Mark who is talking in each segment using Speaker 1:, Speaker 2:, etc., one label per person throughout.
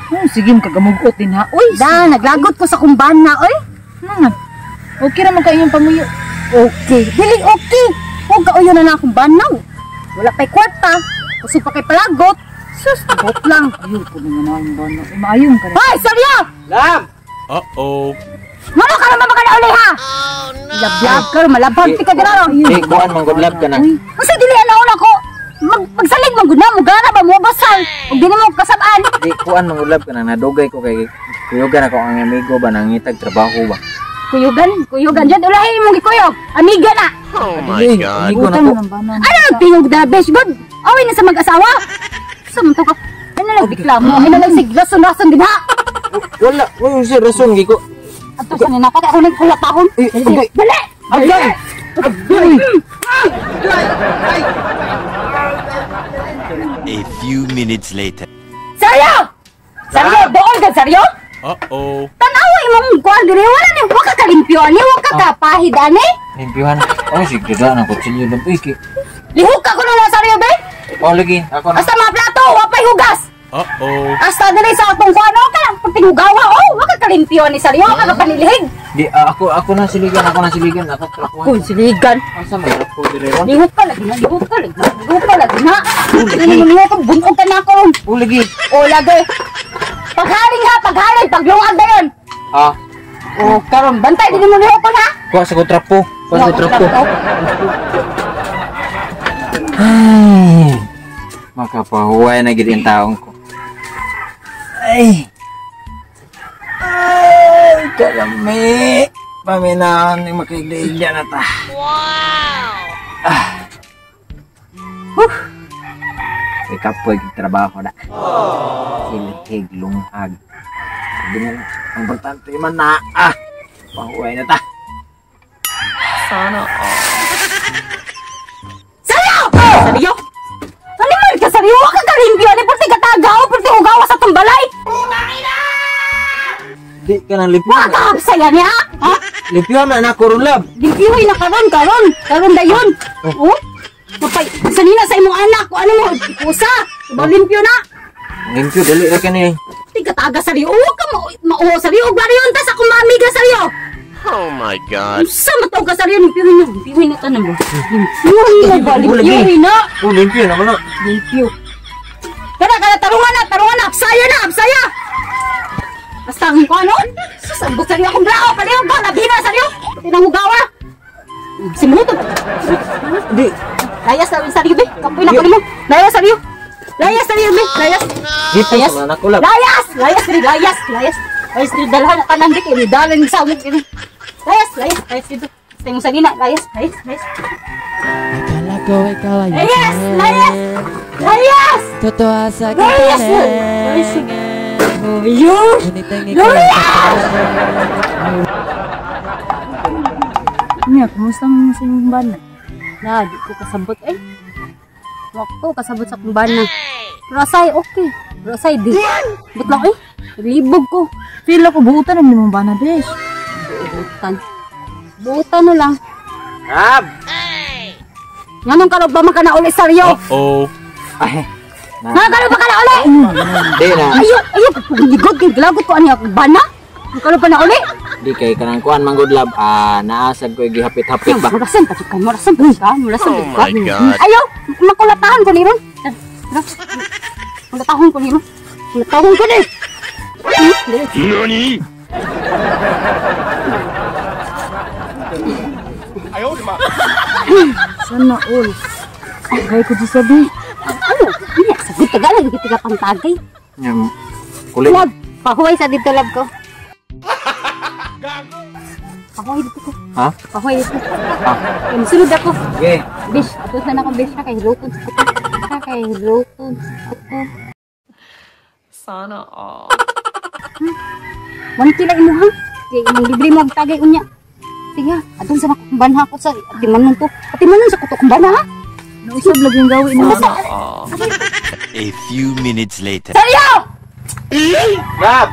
Speaker 1: Oh, sige, kagamugot din ha. Uy,
Speaker 2: Da, naglagot ko sa kumbana, oy.
Speaker 1: Ano nga? Okay ra man kayo yung pamuyo.
Speaker 2: Okay. Dili okay. Huwag ka uyo na na akong banaw. Wala pa'y kwarta. Kusog pa kay palagot. Sus, abot lang.
Speaker 1: Ayun ko na nga ang bana. Eh, maayon ka rin.
Speaker 2: Hoy, Seryo!
Speaker 3: Lab!
Speaker 4: Uh-oh.
Speaker 2: Ngano ka naman makanauli ha? Lablab ka, malabag ti ka dira.
Speaker 3: Eh, kuan man good lab ka na.
Speaker 2: Unsa dili alaon ako? Magsalig man gud na mo gara ba mo basal. Ug dili mo kasab-an.
Speaker 3: Di kuan man good lab ka na nadugay ko kay kuyugan ako ang amigo ba nangitag trabaho ba.
Speaker 2: Kuyugan, kuyugan jud ulahi imong gikuyog. Amiga na.
Speaker 4: Oh my
Speaker 3: Dili,
Speaker 4: God.
Speaker 3: amigo na
Speaker 1: Butan
Speaker 3: ko.
Speaker 1: mo ng bana.
Speaker 2: Ano ang tingog na besh god? Away na sa mag-asawa. Sa man to ka? Ano lang reklamo? Ano lang sigla rason din ha?
Speaker 3: Wala, wala si rason gi ko.
Speaker 2: Ato sa nina ko ako nagkulatahon.
Speaker 3: Eh, okay.
Speaker 2: Dali!
Speaker 3: Agay!
Speaker 4: A few minutes later.
Speaker 2: Seryo! Seryo, dool ka seryo?
Speaker 4: Uh-oh.
Speaker 2: Tanawa imong kuan diri wala ni wa ka kalimpyo ani wa ka kapahid ani.
Speaker 3: Limpyuhan. Oh, sige da na kutsilyo lab uy ki.
Speaker 2: Lihok ka kuno na seryo be.
Speaker 3: Oh, lagi ako na.
Speaker 2: Hasta mga plato wa pay hugas.
Speaker 4: Uh-oh.
Speaker 2: Hasta diri sa atong kuan o ka lang pagtinugawa oh wa ka kalimpyo ani seryo wa ka kapanilihig.
Speaker 3: Di ah, ako ako na siligan, ako na siligan, ako trakuhan.
Speaker 2: Kun siligan.
Speaker 3: Asa man ako diri ron?
Speaker 2: Lihok ka lagi na, lihok ka lagi na, lihok ka lagi na. Ano mo lihok ka bunog ka na ako.
Speaker 3: Oh, lagi.
Speaker 2: O lagi. Paghaling ha, paghaling, paglungag dayon.
Speaker 3: Ah,
Speaker 2: O karon bantay dili mo lihok ko na.
Speaker 3: kuha sa ko trapo. Kuha sa ko trapo. Ay, makapahuway na gid ang taong ko. Ay. Ay, kalami. Paminahon ni makaigla na ta. Wow! Ah. Huh. Ikapoy trabaho na. Silhig lunghag. Sabi na lang, ang importante man na. Ah, pahuway na ta.
Speaker 5: Sana all.
Speaker 2: Seryo! Seryo? Ano man ka seryo? Wa ka kalimpyo ani purti katagaw, purti hugawa sa tong balay.
Speaker 3: Di ka nang
Speaker 2: Wa
Speaker 3: limpyuhan.
Speaker 2: ka habsaya niya? Ha?
Speaker 3: Limpyuhan na na, kurulab.
Speaker 2: Limpyoy na karon, karon, karon dayon. Oh. Mapay, sanina sa imong anak ko ano mo pusa. Ba limpyo na.
Speaker 3: Limpyo, dali ra ka ni.
Speaker 2: Ti kataga seryo. Wa ka mauo seryo. Ug bariyon ta sa akong mamiga seryo.
Speaker 4: Oh my God.
Speaker 2: Unsa man ka seryo limpyohin na, limpyohin na tanan mo. Limpyohin na ba? Limpyohin na.
Speaker 3: Oh, limpyo na wala.
Speaker 2: Limpyo. Kana kana tarungan na, tarungan na, absaya na, absaya. Basta ang kuno. Sus, ang butang akong brao, palihog ba labina seryo. Tinangugawa. Simuto.
Speaker 3: Di,
Speaker 2: Layas na saryo be. Kapoy na ko nimo. Layas saryo. Layas saryo be. Layas.
Speaker 3: dito
Speaker 2: Layas.
Speaker 3: sa mga kulab.
Speaker 2: Layas, layas diri, layas, layas. Layas diri dalhan tanan di kay dalan sa amok diri. Layas, layas, layas dito. Sa imong sanina, layas, layas, layas.
Speaker 5: Akala ko ikaw ay
Speaker 2: Layas, layas. Layas!
Speaker 5: Totoo sa
Speaker 2: Layas! Layas! Ayun!
Speaker 5: Ngunit ang ikaw
Speaker 2: Layas!
Speaker 1: Niya, kumusta mo sa imong bana?
Speaker 2: Na, di ko kasabot eh. Wakto kasabot sa kumbana. Pero asay, okay. Pero asay, di. But lang eh. Naglibog ko.
Speaker 1: Feel ako buutan ang imong bana, besh.
Speaker 2: Butan. Butan na lang.
Speaker 3: Ab!
Speaker 2: Nganong karoon ba man ka na uli, Saryo?
Speaker 4: Uh-oh.
Speaker 3: Ay,
Speaker 2: Nga karoon ba ka na uli?
Speaker 3: di na.
Speaker 2: Ayo, ayo, ligod kay glagot ko ani akong bana. Nga karoon pa na uli?
Speaker 3: Di kay kanang kuan man good love. Ah, naasag ko gihapit-hapit ba.
Speaker 2: Murasan pa ka, murasan pa ka, murasan
Speaker 4: Oh
Speaker 2: pa ka.
Speaker 4: my God.
Speaker 2: Ayo, makulatahan ko ni ron. Makulatahan ko ni ron. Makulatahan ko ni.
Speaker 4: Nani?
Speaker 1: Sana all. Gay ko di sabi.
Speaker 2: Ano? Hindi, sagot Tagalog, hindi ka pangtagay.
Speaker 3: Ngam, kulit.
Speaker 2: Love, pahuway sa dito, love ko. Pahuway dito ko.
Speaker 3: Ha?
Speaker 2: Pahuway dito.
Speaker 3: Ah.
Speaker 2: Kaya musunod ako.
Speaker 3: Okay.
Speaker 2: Bish, ato na akong bish na kay Hilotod ko. Na kay Hilotod ko.
Speaker 5: Sana all.
Speaker 2: 1 kilo imo ha. Kay imong libre mo ang tagay unya. Sige, adun sa makumbanha ko sa atimanon to. Atimanon sa kuto kumbana ha.
Speaker 1: Nausab lagi yung gawin mo.
Speaker 2: Basta,
Speaker 5: All.
Speaker 4: A few minutes later.
Speaker 2: Seryo!
Speaker 3: Love!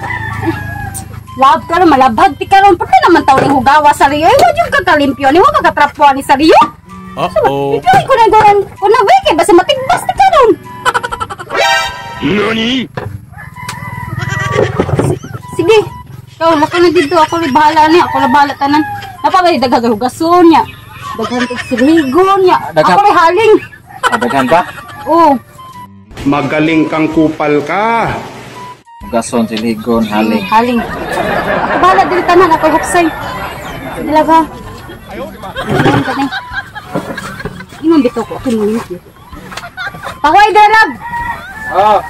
Speaker 2: Love ka ron, malabhag ti karon. Pagka naman tao ni hugawa sa Rio, eh, wag yung kakalimpyo ni, wag kakatrapuan ni sa Rio.
Speaker 4: Uh-oh.
Speaker 2: Ipyoy ko na goran, ko na wiki, basta matigbas ti karon.
Speaker 4: Nani?
Speaker 2: Sige. Ikaw, laki na dito. Ako rin bahala niya. Ako na bahala tanan. Napabay, daghang hugason niya. Daghang siligon niya.
Speaker 3: Daghang-
Speaker 2: Ako rin haling.
Speaker 3: Ah, daghan ba?
Speaker 2: Oh.
Speaker 6: Magaling kang kupal ka.
Speaker 3: Hugason, siligon, haling.
Speaker 2: Haling. Ako bahala dili tanan. Ako hapsay. Sige lang ha. Ingon ka na. Ingon bitaw ko. Ako mo yun. Pahuay, Derab!
Speaker 3: Oh.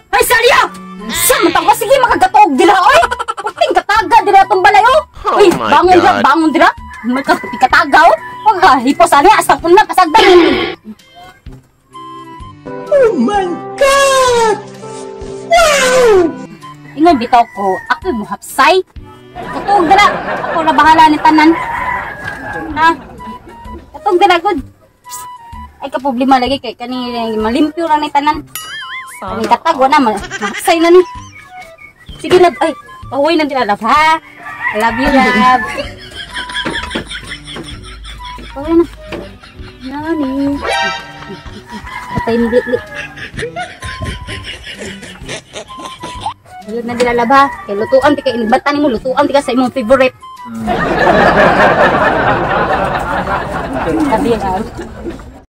Speaker 2: Ay, Salya! Sa matang ko, sige, makagatoog dila, oy! Puting kataga dila itong balay, oh!
Speaker 4: Oh
Speaker 2: Uy,
Speaker 4: my
Speaker 2: bangon dila,
Speaker 4: God.
Speaker 2: bangon dila! May kaputing kataga, oh! Huwag ka, hipos, ano, asang unang kasagdan! Oh my God! Wow! Ingon bitaw ko, ako'y muhapsay. Katog dila, ako na bahala ni tanan. Ha? Katog dila, good. Ay, ka problema lagi kay kani malimpyo lang ni tanan.
Speaker 5: Sana
Speaker 2: Ang katag, wala, mahapsay na ni. Sige, love. Ay, pahuwi na dila, love, ha? I love you, love. Pahuwi na. Nani. Patay ni Litli. Dili na dila, love, ha? Kay lutuan, tika, inibatan ni mo, lutuan, tika sa imong favorite. Love you, love.